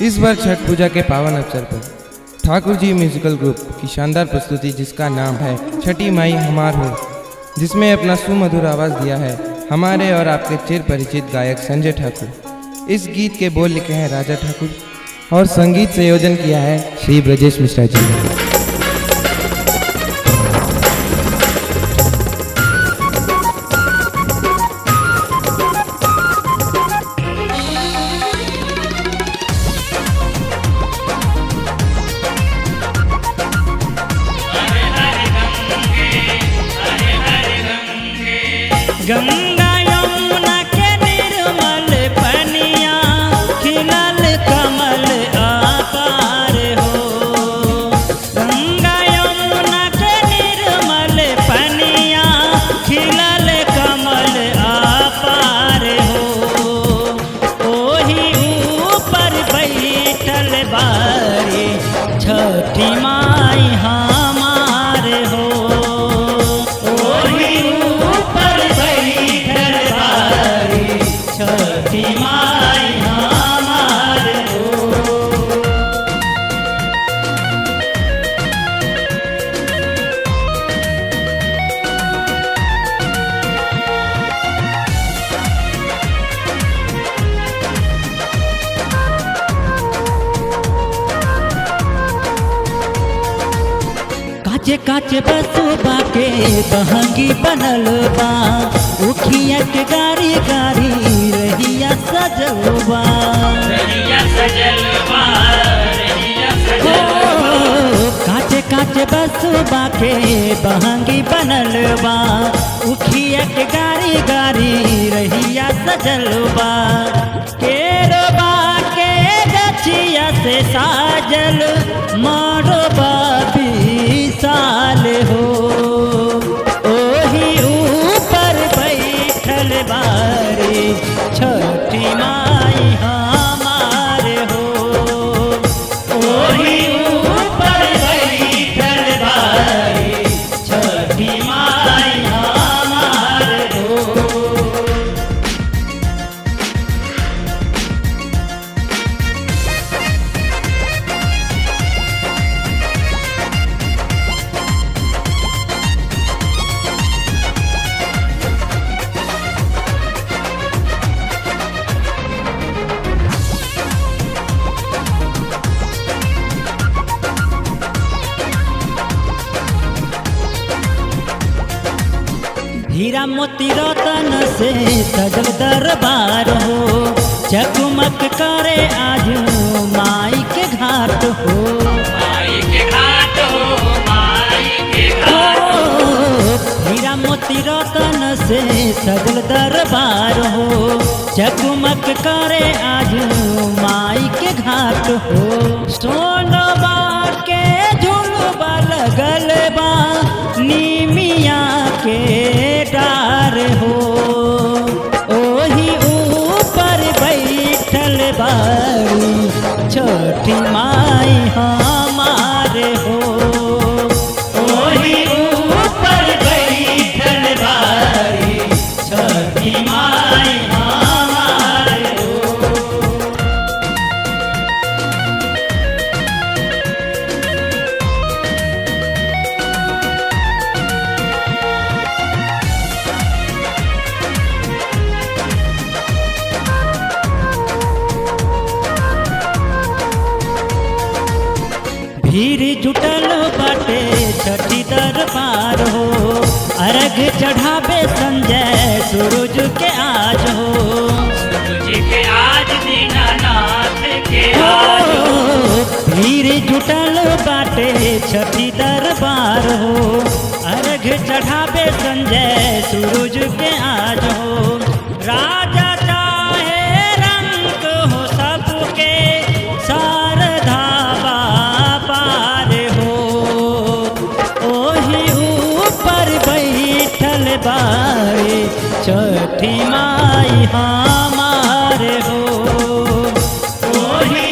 इस बार छठ पूजा के पावन अवसर पर ठाकुर जी म्यूजिकल ग्रुप की शानदार प्रस्तुति, जिसका नाम है छठी माई हमार हो, जिसमें अपना सुमधुर आवाज़ दिया है हमारे और आपके चिर परिचित गायक संजय ठाकुर। इस गीत के बोल लिखे हैं राजा ठाकुर और संगीत संयोजन किया है श्री ब्रजेश मिश्रा जी ने। गंगा यमुना के निर्मल पनिया खिलल कमल अपार हो। गंगा यमुना के निर्मल पनिया खिलल कमल अपार हो। ओही ऊपर बैठल बारी छठी माई हमार हो। ओही ऊपर बैठल बारी छठी माई हमार हो। काचे काचे बसुबा के बहंगी बनल बा, उखिया के गारी गारी रहिया सजल बा। हो, काचे काचे बसुबा के बहंगी बनल बा, उखिया के गारी गारी रहिया सजल बा। केरबा के गछिया से साजल मारबा साल हो। ओही ऊपर बैठल बारी छठी माई हमार हो। ओही ऊपर बैठल बारी छठी माई हमार हो। हीरा मोती रतन से सजल दरबार हो, चकमक करे आज माई के घाट हो। हो, हीरा मोती रतन से सजल दरबार हो, चकमक करे आज माई के घाट हो। सोनबा के झुलबा लगल बा नीमिया के डार हो। ओही ऊपर बैठल बारी छठी माई हमार हो। ओही ऊपर बैठल बारी छठी माई हमार हो। भीड़ जुटल बाटे छठी दरबार हो, अर्घ चढ़ावे संजय सूरज के आज हो। हो, भीड़ जुटल बाटे छठी दरबार हो, अर्घ चढ़ावे संजय सूरज के आज हो। राजा चाहे रंग हो सबके शारदा पार हो। ओही ऊपर बैठल बारी छठी माई हमार हो। ओही